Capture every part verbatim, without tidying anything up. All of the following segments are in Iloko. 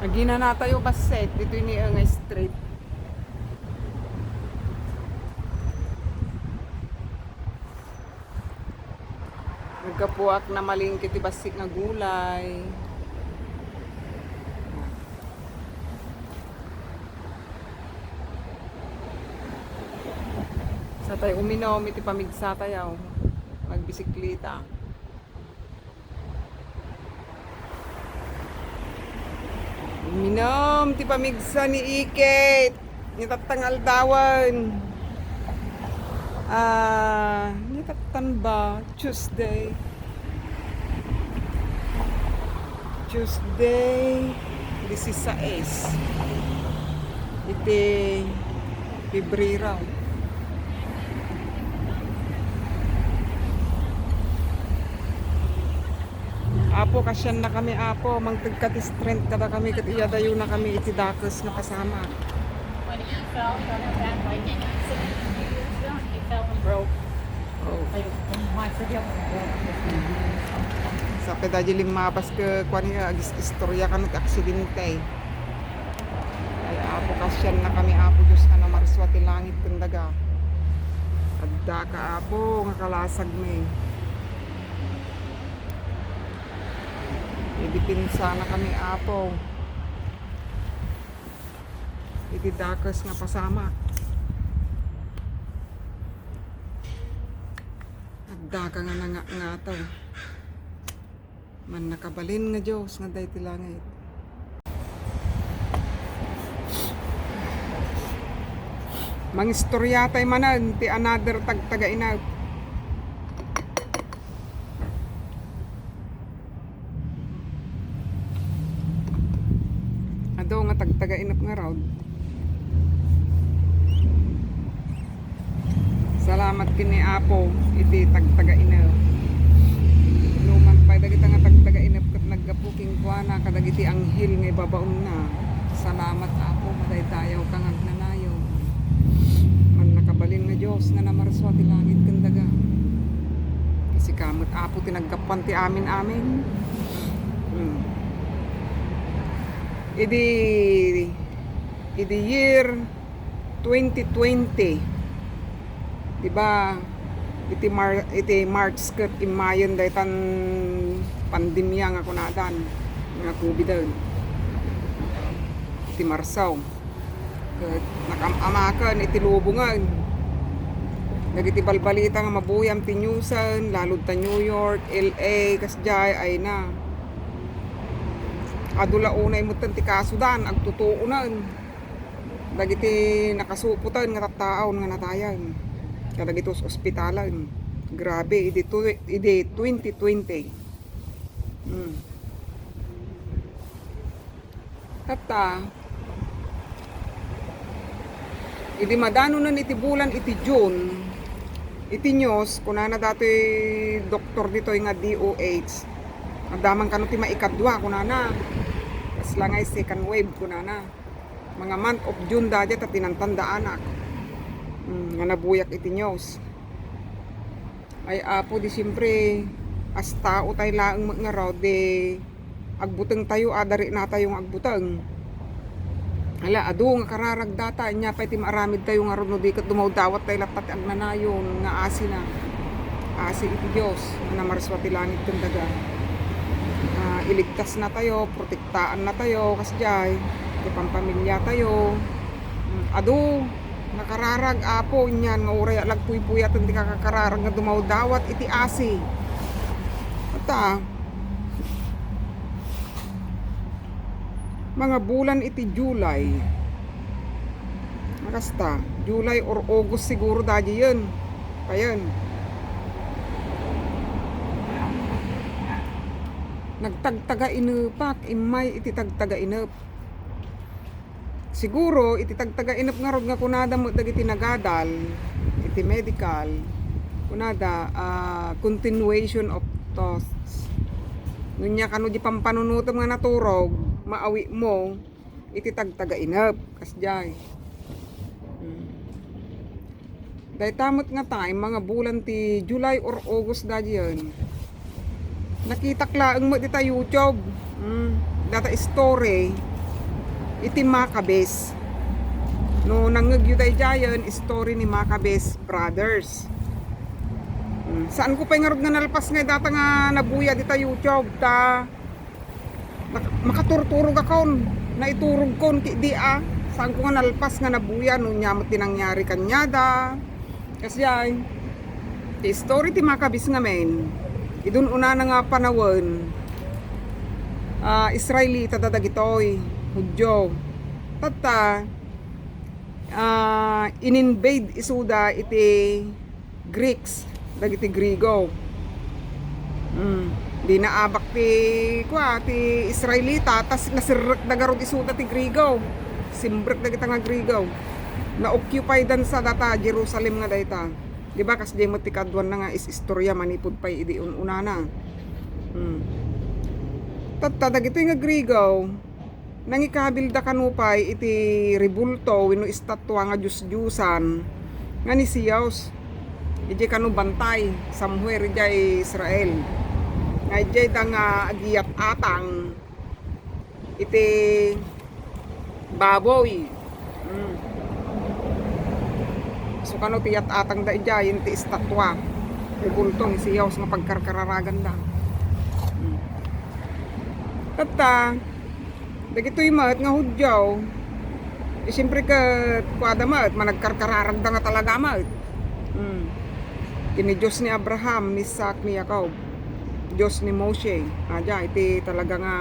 Aginanatayo bassit ditoy ni nga street. Naggapuak namalingki ti bassit nga gulay. Sa tayo uminom iti pamigsatayo, magbisikleta. Uminom ti pamigsa ni Ikit. Ni tattang aldawan. Ah, ni tattan ba? Tuesday. Tuesday, disisais. Iti Febrero. Apo, kasiannakami, Apo, mangted ka ti strength kadakami ket iyadayonakami iti dakes nga pasamak. When he fell from the back, like, in accident a few years ago, and he fell and broke. Oh. Like, my forget what broke. Sa pedadi limmabas ket kuan, agis-istorya kano ti aksidente. Ay, Apo, kasiannakami, Apo Dios, nga namarsua ti langit ken daga. Addaka, Apo, nga kalasagmi. Idipinsanakami, Apo, iti dakes nga pasamak. Addaka nga nangatngato. Mannakabalin nga Dios nga adda iti langit. Mangistoriatay manen ti another tagtagainep. Adu nga tagtagainep ngarud. Salamat ken ni Apo iti tagtagainep. Numan pay dagita nga tagtagainep ket naggapu kenkuana kadagiti anghel nga ibabaonna. Salamat, Apo, madaydayawka nga agnanayon. Mannakabalin nga Dios nga namarsua ti langit ken daga. Sika met, Apo, ti naggapuan ti amin-amin. Hmm. Idi, idi year twenty twenty. Di ba, iti Mar-, iti March ket immayen daytan pandemia nga kunadan nga COVID. Iti Marso. Ket nakam-amaken iti lubongen. Dagiti balbalita nga mabuyam ti newsen, lalud ta New York, L A, kasdiay, ay na. Adu la unay metten ti kasudan, agtutuonen. Dagiti nakasupoten nga tattaaw nga natayen kadagiti ospitalen. Grabe, idi tu-, idi twenty twenty. Hmm. Tatta, idi madanonen iti bulan iti June, iti news, kunana datoy doktor ditoy nga D O H, adda man kano ti maikadua, kunana. Kasla ngay second wave, kunana. Mga month of June dayta ta tinantandaanak. Mm, nga nabuyak iti news. Ay, Apo, di siyempre, as tao tay laeng met ngarud, di agbuteng tayo, adari natayo nga agbuteng. Ala, adu nga kararag data, anya pay ti maaramid tayo ngarud no di ket dumawdawat tayo latta ti agnanayon nga asina. Asi iti Dios, nga namarsua ti langit ken daga. Ah, iligtas natayo, protektaan natayo, kasdiay, ti pampamilya tayo. Mm, adu, nakararag, Apo, inyan nga uray a lagpuypuyaten ti kakakararag nga dumawdawat iti asi. Ata, mga bulan iti July. Kasta, July or August siguro daydiyen. Payen. Nagtagtagainepak, immay iti tagtagainep. Siguro, iti tagtagainep ngarud nga kunada met dagiti nagadal, iti medical, kunada, ah, continuation of thoughts. Nunya kano di pampanunutem nga naturog, maawitmo iti tagtagainep, kasdiay. Hmm. Dayta met nga time, mga bulan ti July or August daydiyen. Nakitak laeng met dita YouTube. Hmm, data story. iti Maccabees. No nangngegyo daydiayen, story ni Maccabees Brothers. Hmm, saan ko pay ngarud nga nalpas nga data nga nabuya dita YouTube ta nak-, makaturturog akon, naiturogkon ket di a, saan ko nga nalpas nga nabuya no ania met ti nangyari kaniada. Kasdiay, ti story ti Maccabees ngamin, idi un-unana nga panawen, ah, Israelita da dagitoy, Judio. Tatta, ah, in-invade isuda iti Greeks, dagiti Griego. Mm. Di naabak ti, kua, ti Israelita, tas naserrekda garud isuda ti Griego. Simbrek dagita nga Griego. Na-occupy dansa data Jerusalem nga dayta. Di ba, kasdiay met ti kaduanna nga is-istorya manipud pay idi un-unana. Mm. Tatta, dagitoy nga Griego, nangikabilda kano pay iti rebulto wenno estatua nga diosdiosan nga ni Zeus. Idiay kano bantay somewhere idiay Israel. Nga idiay da nga agiyat-atang iti baboy. Mm. So, kano ti yat-atangda idiay ti estatua, rebulto ni Zeus nga pagkarkararaganda. Mm. Tatta, dagitoy met nga Judio, eh, siyempre ket kuada met, managkarkararagda nga talaga met. Mm. Ken ni Dios ni Abraham, ni Isaac, ni Jacob, Dios ni Moshe. Adia, iti talaga nga,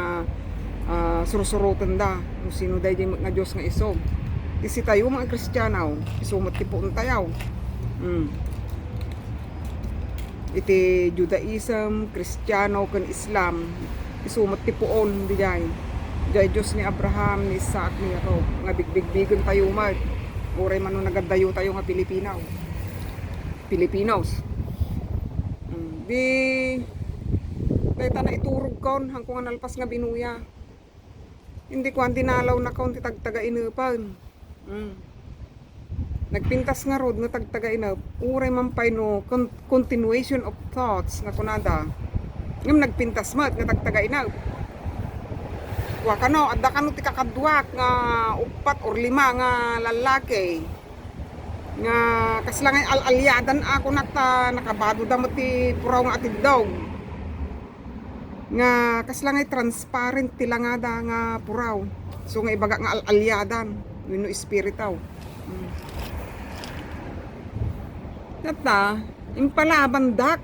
ah, sursurotenda no sino daydi met nga Dios nga isu. Ti sitayo, mga Kristiano, isu met ti puontayo. Mm. Iti Judaism, Kristiano, ken Islam, isu met ti puon diay. Diay Dios ni Abraham, ni Isaac, ni Jacob, nga bigbigbigentayo met. Uray man no nagadayotayo nga Pilipino. Filipinos. Mm, di, dayta naiturogkon, hanko nga nalpas nga binuya. Hindi ko, dinalawnakon ti tagtagainepen. Mm. Nagpintas ngarud nga tagtagainep, uray man pay no con-, continuation of thoughts nga kunada. Ngem nagpintas met nga tagtagainep. Kua kano, adda kano ti kakaduak nga uppat or lima nga lallaki nga kasla nga al-aliadan a kunak ta nakabadoda met ti puraw nga atiddog. Nga kasla nga transparent ti langada nga puraw. So nga ibaga nga al-aliadan wenno espiritaw. Mm. Tatta, impalabandak.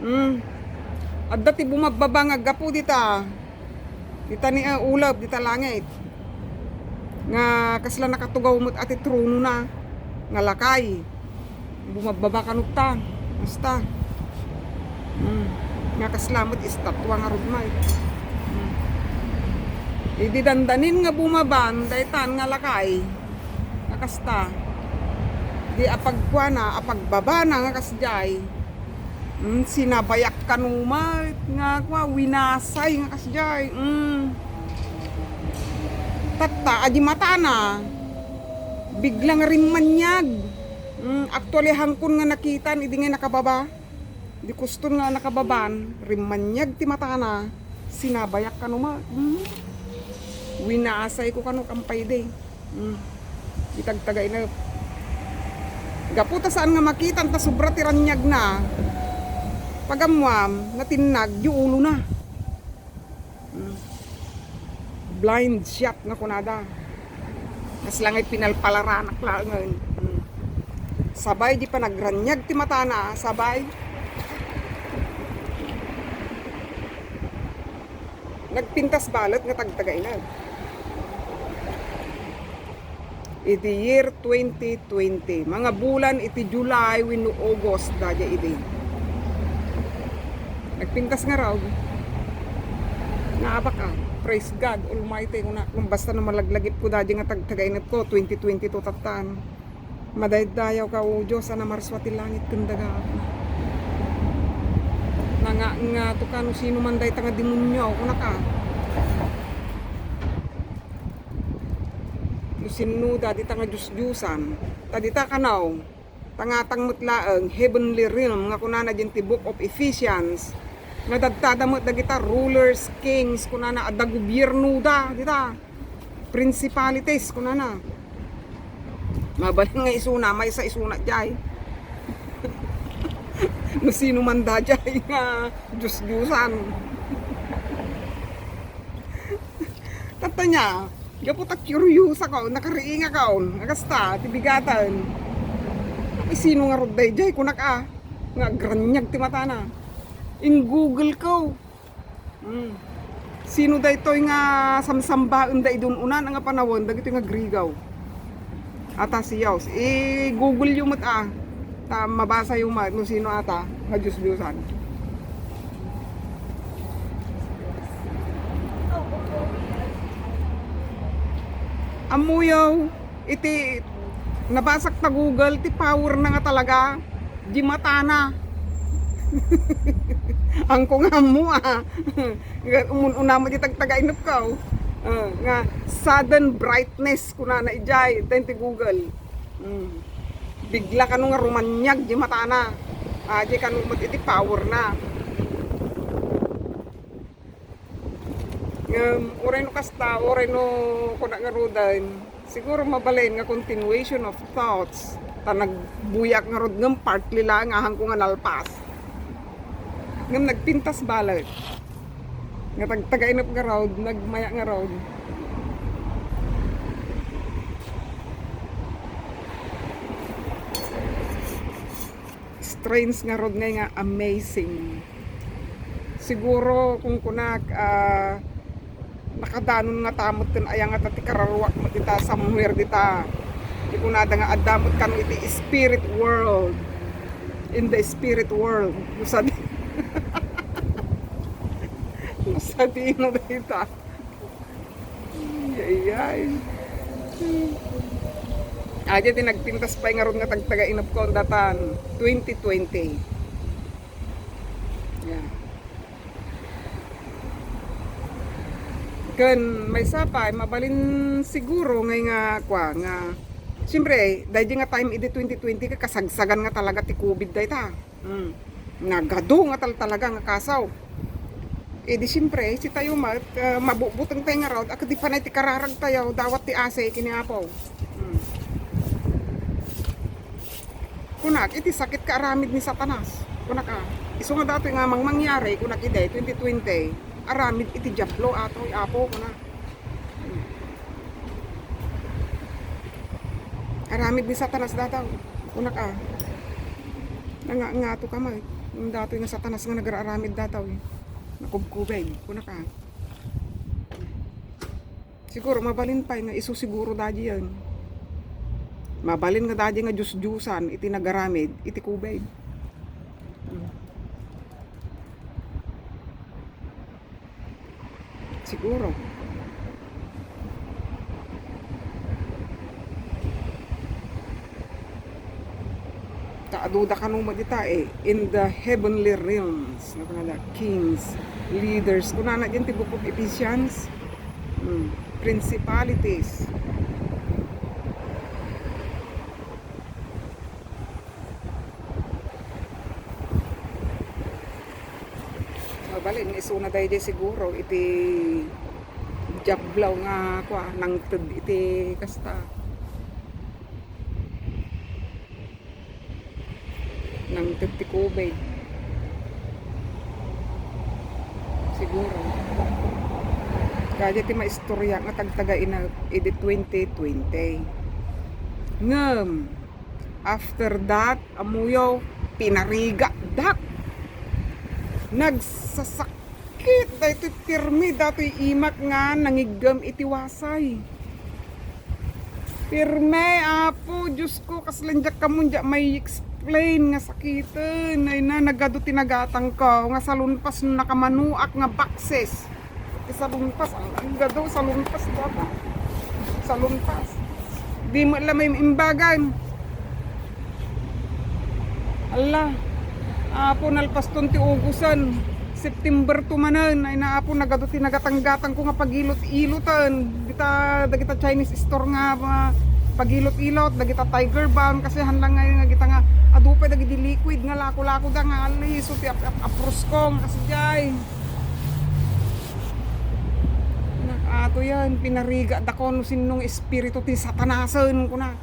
Mm. Adda ti bumabbaba nga gapu dita. Dita ni, ah, ulep, dita langit. Nga kasla nakatugaw met a ti tronona nga lakay. Bumabbaba kano ta. Basta. Mm. Nga kasla met estatua ngarud met. Mm. Idi dandanin nga bumaban, daytan nga lakay. Nga kasta. Di apagkuana, apagbabana nga kasdiay. Mm, sinabayak kano met nga kua, winasay nga kasdiay. Mm. Tatta, adi matana. Biglang rimmaniag. Mm, actually, hangkon nga nakitan, idi nga nakababa. Di kuston nga nakababan, rimmaniag ti matana, sinabayak kano ma-, hmm? Winasay ko kano kampay di. Hmm. Itagtagay na. Gapu ta saan nga makitan ta sobra ti raniag na. Pagammuam, natinnag, di ulo na. Mm. Blind shot nga kunada. Kasla nga ipinalpalaranak laengen. Mm. Sabay di panagraniag ti matana, sabay. Nagpintas balet nga tagtagainag. Iti year twenty twenty, mga bulan iti July wenno August, daydiay idi. Nagpintas ngarud. Naabak a, praise God Almighty, kuna, kung basta no malaglagipko daydiay nga tagtagainepko, twenty twenty-two tattan. Madaydayaw ka, O Dios, a namarsua ti langit ken daga. Nangangato ka no sino man dayta nga demonio, kunaka. No sinno da dita nga diosdiosan, ta dita kanaw, tangatang met laeng heavenly realm nga kunana diay ti Book of Ephesians, nga dadtada met dagita rulers, kings, kunana, adda gobiernoda dita. Principalities, kunana. Mabalin nga isuna, maysa isuna jay. No sino man da jay nga Dios-Diosan. Tatta nia, gapu ta curious ako, nakariing ako, agasta, ti bigaten. Ay, sino ngarud dayjay, kunak a, nga agraniag ti matana. In-Google ko. Hmm. Sino daytoy nga samsambaen da idun-unan nga panawen dagitoy nga Griego? Ata siyaw. I-Google yo met a. Ta mabasa yo met no sino ata nga Dios-Diosan. Ammoyo, iti nabasak ta Google, ti power na nga talaga, di matana. Angko nga ammo, ah. Nga umun-una mo di tagtagainep ko. Ah, nga sudden brightness, kunana ijay, dayta ti Google. Mm. Bigla kano nga rumaniag di matana. Ah, di kano met iti power na. Ngem, uray no kasta, uray no kuna nga ruden, siguro mabalin nga continuation of thoughts. Ta nagbuyak ngarud ngem partly laeng ahanko nga nalpas. Ngem nagpintas balet. Nga tagtagainep ngarud, nagmaya ngarud. Strange ngarud ngay nga amazing. Siguro, kung kunak, ah, nakadanon ngata met ken aya ngata ti kararuak met dita somewhere dita. Ti kunada nga adda met kano iti spirit world. In the spirit world. No sadi-, no sadino dayta. Ay, ay, ay. Aja ti nagpintas pay ngarud nga tagtagainep ko datan twenty twenty. Yeah. Ken maysa pay, mabalin siguro ngay nga, kua, nga, siyempre, daydi nga time idi twenty twenty, kasagsagan nga talaga ti covid dayta. Hmm. Nagadu nga tal-, talaga nga kasaw. Eh, di siyempre, sitayo met, ah, mabubuteng tayo ngarud, a ket di panay ti kararag tayo, dawat ti asi, kini Apo. Hmm. Kunak, iti sakit nga aramid ni Satanas. Kunak, ah, isu nga datoy nga mangmangyari, kunak, ide, twenty twenty, aramid iti Diablo, ato, Apo, kunak. Aramid ni Satanas dataw. Kunak a. Nanga-, ngato ka met. Datoy nga Satanas nga nagararamid dataw, eh. Nakubkubeg. Kunak a. Siguro, mabalin pay nga isu siguro dadi yan. Mabalin nga dadi nga Dios-Diosan iti nagaramid, iti kubeg. Hmm. Siguro. Ta aduda kano met dita, eh, in the heavenly realms, no, kunada, kings, leaders. Kunana diyan ti Book of Ephesians, mm, principalities. Mabalin nga isuna daydi siguro iti Diablo nga, kua, nangted iti kasta. Nangted ti kubeg. Siguro. Kaya ti maistorya nga tagtagainep idi twenty twenty. Ngem, after that, ammoyo, pinarigadak. Nagsasakit daytoy pirmi, datoy imak nga nangiggem iti wasay. Pirmi, Apo, Dios ko, kasla diak ammo, diak mai-explain nga sakiten. Ay na, nagadu ti nagatangko, nga salunpas no nakamanuak nga boxes. Ti salunpas, ang, ang gado, salunpas, baba. Salunpas. Di mo alam, may imbagan. Ala, Apo, nalpaston ti ugusan. September two manen, ay na, Apo, nagadu ti nagatanggatang ko nga pagilot-iloten. Dita, dagita Chinese store nga, ah, pagilot-ilot, dagita Tiger Balm, kasi hanlang nga, nga kita nga, adu pay dagiti liquid nga lako-lako da nga, aliso ti ap-, ap-, apros ko, nga kasi jay. Nak-, ato Yan, pinarigatdakon no sinno nga espiritu ti Satanasen, kuna.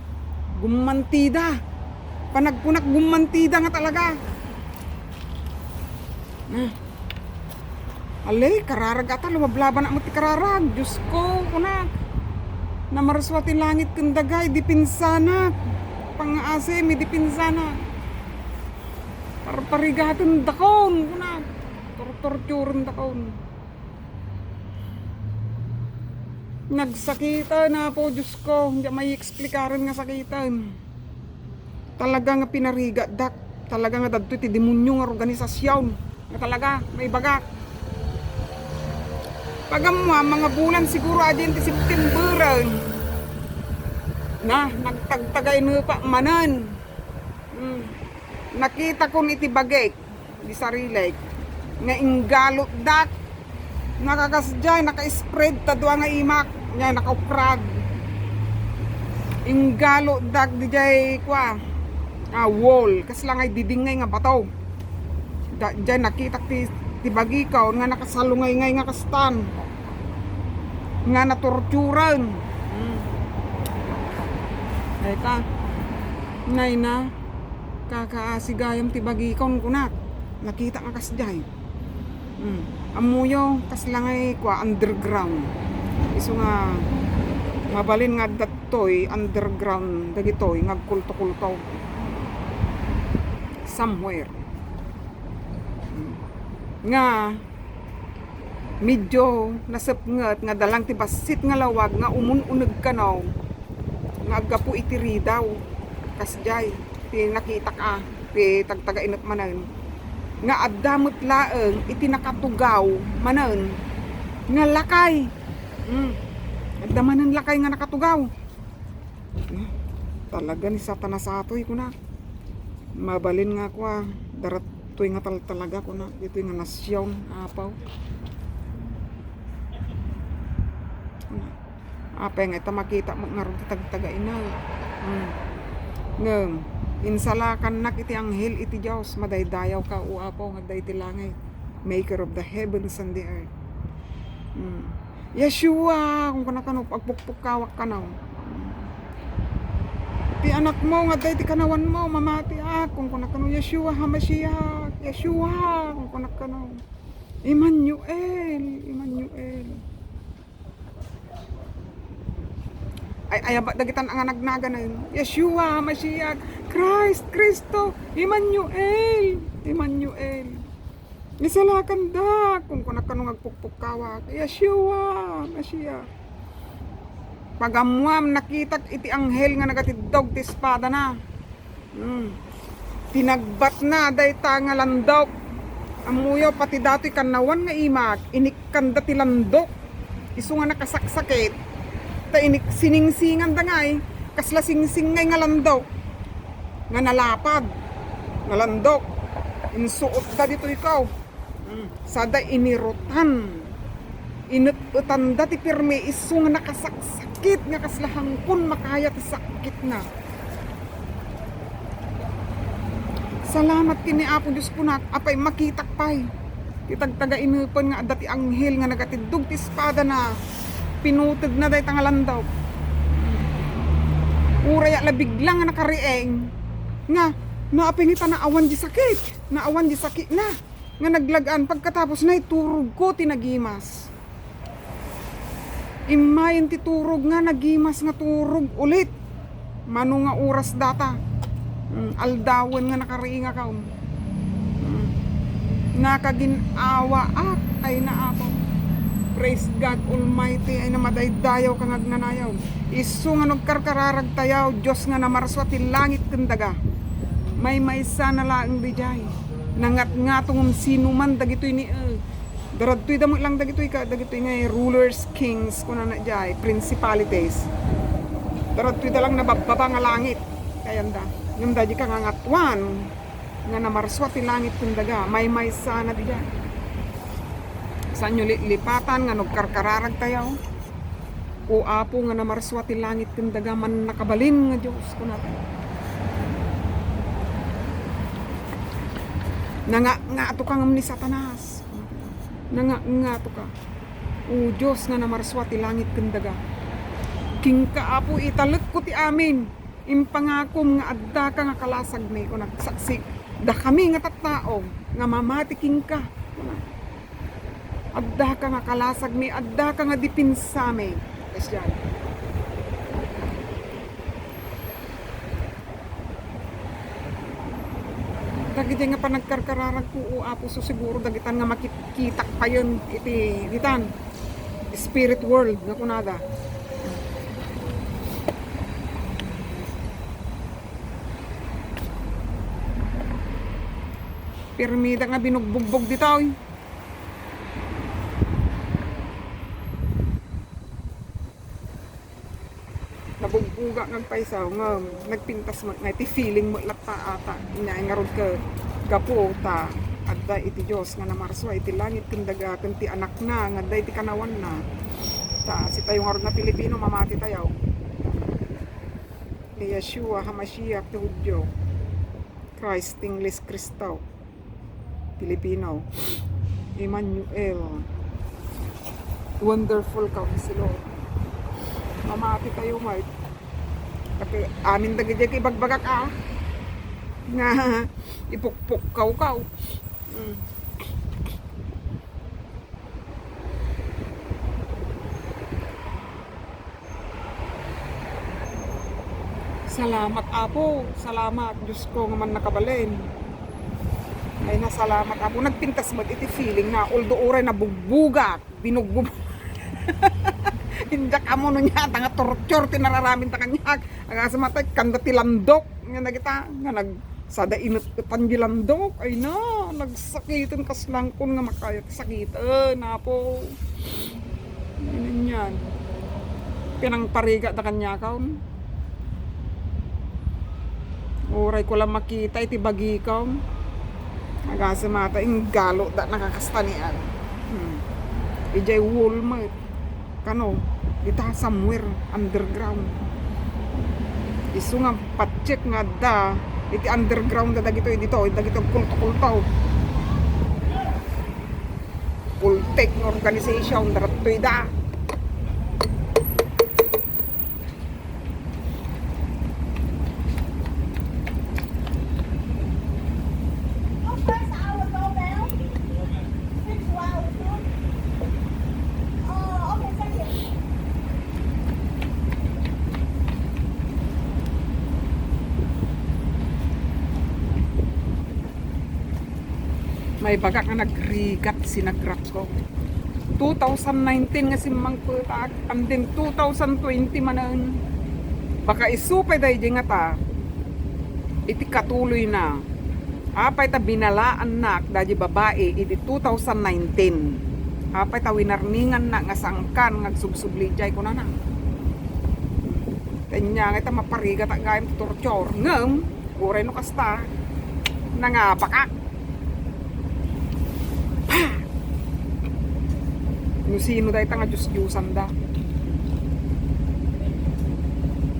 Gummantida. Panagkunak, gummantida nga talaga. Ah. Alay, kararag ata, lumablabana met ti kararag. Diyos ko, kuna. Namarsua ti langit ken daga, idipensana. Pangaasem, idipensana. Parparigatendakon, kuna. Tortorturendakon. Nagsakiten, Apo Diyos ko, hindi may explikaran nga sakiten. Talaga nga pinarigatdak. Talaga nga dadtoy ti demonyo nga organisasyon. Nga talaga, maibagak. Pagammo, mga bulan siguro, adin ti September, na, nagtagtagainepa manen. Hmm. Nakitakon iti bagik. Di sarilek. Nga inggalutdak. Nakakasdiay, naka-spread ta dua nga imak. Nya, nakaukrad. Inggalutdak, dijay, kwa. Ah, wall. Kasla nga ididingngay nga bato. Da, dijay, nakitak ti, ti bagikon nga nakasalungay ngay nga kastan. Nga natorturan. Hmm. Ay ka. Nay na. Kakaasi gayam ti bagikon, kunak. Nakita nga kasdiay. Hmm. Ammoyo, kasla ngay kwa underground. Isu nga mabalin nga adda toy underground dagitoy nga agkulto-kulto. Somewhere. Hmm. Nga medyo nasepnget nga adda lang ti bassit nga lawag nga umun-uneg kano nga aggapu iti ridaw. Kasdiay ti nakitak a, ti tagtagainep manen, nga adda met laeng iti nakatugaw manen nga lakay. Hmm. Adda manen lakay nga nakatugaw. Talaga ni Satanas atoy, kuna. Mabalin nga kua, daratoy nga taltalaga, kuna, ditoy nga nasion, Apo. Apay nga ita makita met ngarud ti tagtagainep. Hmm. Ngem, insalakannak iti anghel iti Dios, madaydayawka, O Apo, nga adda iti langit, maker of the heavens and the earth. Hmm. Yeshua, kunkuna kano, agpukpukkawak kano. Ti anakmo nga adda iti kanawanmo, mamatiak, kunkuna kano, Yeshua HaMashiach, Yeshua, kunkuna kano, Emmanuel, Emmanuel. Ay, ay, aba, dagitan nga nagnaganen, Yeshua HaMashiach, Christ, Cristo, Emmanuel, Emmanuel. Isalakandak, kunkuna kano nga agpukpukkawak, Yeshua, Mashiach. Pagammuam, nakitak iti anghel nga nagatiddog ti espadana. Hmm. Tinagbatna dayta nga landok. Ammoyo, pati datoy kannawan nga imak, inikkanda ti landok. Isu nga nakasaksakit, ta inik-, siningsinganda ngay, kasla singsing ngay nga landok. Nga nalapad, nalandok, insuotda ditoy kaw. Mm. Sada inirutan, inet-etanda ti pirmi, isu nga nakasaksakit nga kasla hangkon makaya ti sakitna. Salamat ken ni Apo Dios, kunak, apay makitak pay. Ti tagtagainepen nga adda ti anghel nga nagatiddog ti espadana, pinutegna dayta nga landok. Uray a la bigla nga nakariing nga, naapay nga ita naawan di sakit, naawan di sakitna nga naglag-an, pagkatapos naiturogko ti nagimas. Immayen ti turog nga nagimas nga turog ulit. Mano nga oras data? Mm, aldawen nga nakariingak. Mm. Nakagin-awaak, ay na Apo. Praise God Almighty, ay na madaydayawka nga agnanayaw. Isu nga nagkarkararagtayaw, Dios nga namarsua ti langit ken daga. Maymaysana laeng didiay. Nangatngato ngem sino man dagitoy ni, eh, Daradtoy da met lang dagitoy ka, dagitoy nga rulers, kings, kunana diay, principalities. Daradtoy da lang nababbaba nga langit. Kayanda. Ngem daydi kangangatuan nga namarsua ti langit ken daga, maymaysa na diay. Saanyo liplipatan nga nagkarkararagtayo. O Apo nga namarsua ti langit ken daga, mannakabalin nga Dios, kunata. Nanga-, ngato ka ngem ni Satanas. Nanga-, ngato ka. O Dios nga namarsua ti langit ken daga, kenka, Apo, italekko ti amin. Impangakom nga addaka nga kalasagmi, kunak, saksik. Dakami nga tattao nga mamati kenka. Addaka nga kalasagmi, addaka nga dipensami. Kristian. Dagiti nga panagkarkararagko, o Apo, so siguro dagitan nga makitkitak payen iti ditan spirit world nga kunada. Pirmida nga binugbugbog ditoy. Nabugbuga nga agpayso, ngem nagpintas met nga iti feeling met latta ata. Inya ngarud ket gapu ta adda iti Dios nga namarsua iti langit ken daga ken ti Anakna nga adda iti kanawanna. Ta sitayo ngarud nga Pilipino, mamati tayo. Ni Yeshua HaMashiach ti Judio, Christ English Cristo. Filipino. Emmanuel. Wonderful Counselor. Mamati tayo, Mike. Pati amin dagiti ibagbagak, ah. Nga ipukpukkaw kaw. Mm. Salamat, Apo. Salamat, Dios ko nga mannakabalin. Ay, na, salamat, Apo. Nagpintas met iti feeling na, although uray nabugbugak, binugbug-, Indiak ammo no nia, ta nga torture ti nararamid ta kaniak. Agasem a ta, kanda ti landok, nga nagita, nga nag-, Sada inet-etan di landok, ay na, nagsakiten kas langkon nga makayat sakiten, Apo. Ania nian. Pinangparigat da kaniakon. Uray ko lang makita iti bagikon. Agasem a ta, inggalo da nakakastanian. Hmm. Idiay Walmart. Kano, dita somewhere underground. Isu nga pa-check nga adda iti underground da dagitoy dito, dagitoy kulto-kulto. Kultek nga organization, darattoy da. Maibagak nga nagrigat sinagrakko. Two thousand nineteen nga simmangpetak, and then two thousand twenty manen. Baka isu pay daydi nga ta, iti katuloyna. Apay ta binalaannak daydi babai idi two thousand nineteen? Apay ta winarningannak nga sangkan nga agsugsubli jay kunana? Kanya nga ita maparigatak gayam ti torture. Ngem, uray no kasta, nangabakak. Pa! No sino dayta nga dios-diosanda?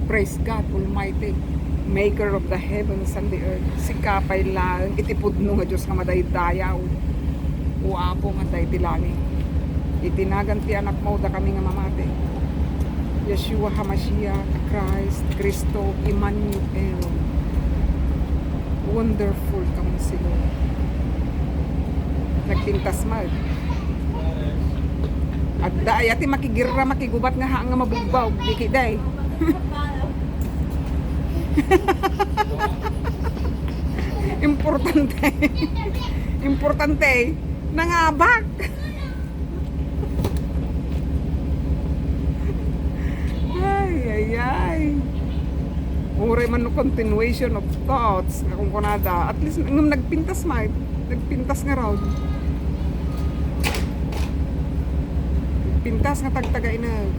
Praise God Almighty, maker of the heavens and the earth. Sika pay laeng iti pudno nga Dios nga madaydayaw. O Apo nga adda iti langit, iti nagan ti Anakmo, dakami nga mamati. Yeshua HaMashiach, Christ, Cristo, Emmanuel. Wonderful Counselor. Nagpintas met. Adda aya ti makigirra, makigubat nga haan nga mabugbaw. Diki day. Importante. Importante. Nangabak. Ay, ay, ay. Uray man no continuation of thoughts nga kunkunada. At least, ngem nagpintas met. Nagpintas ngarud. Pintas nga tagtagaineg.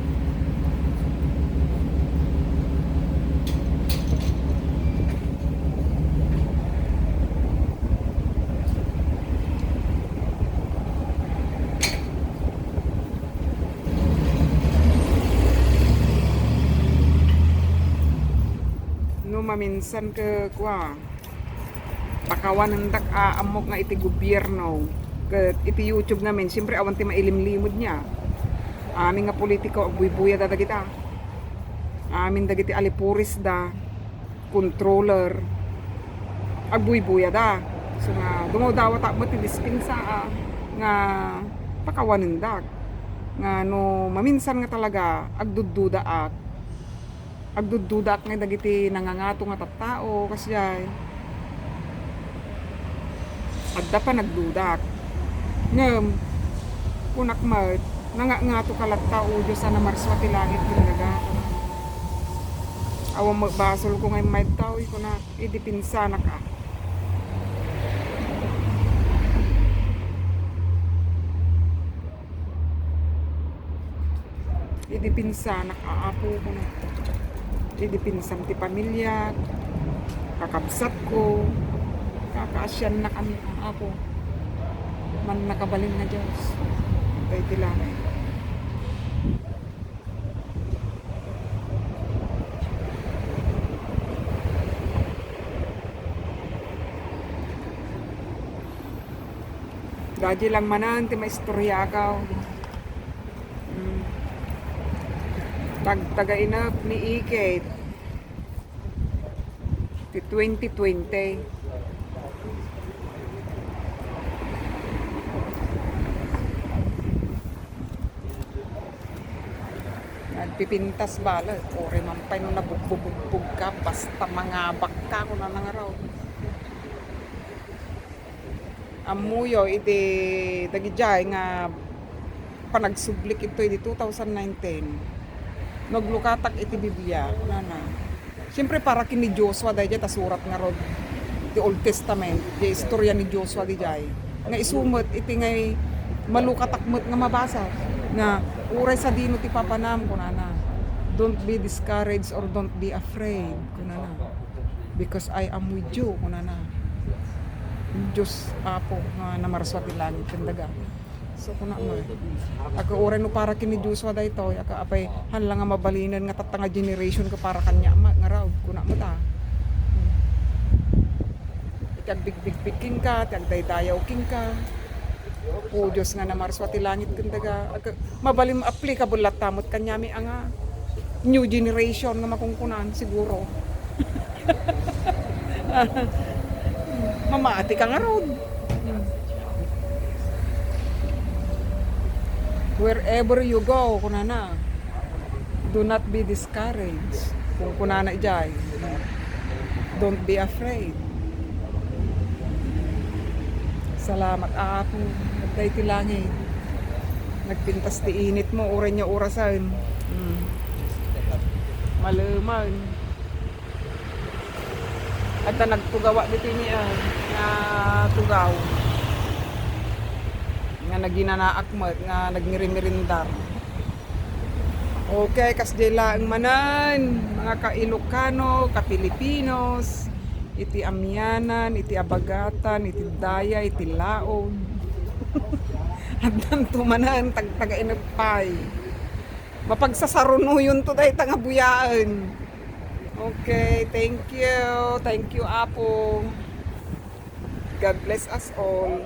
No maminsan ket kua, pakawanendak a ammok nga iti gobierno ket iti YouTube ngamin, siyempre, awan ti mailimlimod niya. Amin nga politiko, agbuybuyada dagita. Amin dagiti alipurisda, controller, agbuybuyada. So nga, dumawdawata met ti dispensa, ah, nga pakawanendak. Nga no maminsan nga talaga, agduddudaak. Agduddudak nga dagiti nangangato nga tattao, kasdiay. Adda panagdudak. Ngem, kunak met, nangangato ka latta, O Dios a namarsua ti langit ken daga. Awan met basolko nga immayad taoy, kunak, idipinsanak a. Idipinsanak a, Apo, kunak. Idipinsam ti pamiliak, kakabsatko, kakaasiannakami a, Apo. Mannakabalin nga Dios, daydi langit. Daydi lang manen ti maistoriak. Mm. Tag-, taga-inep ni Ikit. Ti twenty twenty. Nagpipintas bala, uray man pay no nabugbubugbog ka, basta mangabak ka, kunana ngarud. Ammoyo iti dagidiay nga panagsublik ito iti two thousand nineteen. Naglukatak iti Biblia, kunana. Siyempre, para ken ni Joshua, daydiay ta surat ngarud ti Old Testament, ti istorya ni Joshua didiay. Nga isu met iti ngay malukatak met nga mabasa, nga uray sadino ti papanam, kunana. Don't be discouraged or don't be afraid, kunana. Because I am with you, kunana. Dios Apo nga namarsua ti langit ken daga. So, kuna met, agka uray no para ken ni Joshua daytoy, agka apay, haan la nga mabalinen nga tatta nga generation nga para kaniak met ngarud, kuna met a. Iti agbigbigbig kenka, ti agdaydayaw kenka. O Dios nga namarsua ti langit ken daga, agka mabalin applicable latta met kaniami a nga new generation nga makunkunan, siguro. Mamati ka ngarud. Wherever you go, kunana, do not be discouraged. Kunkunana idiay, don't be afraid. Salamat, Apo, adda iti langit. Nagpintas ti init mo, uray nga orasen. Hmm. Malemen. Adda nagtugawa ditoy ni, ah, nga tugaw. Nga naginanaak met, nga nagmirimirindar. Okay, kasdiay laeng manen, mga ka-Ilocano, ka-Filipinos, iti amianan, iti abagatan, iti daya, iti laog. Addanto manen, tagtaga-inep pay. Mapagsasarunuyonto dayta nga buyaen. Okay, thank you. Thank you, Apo. God bless us all.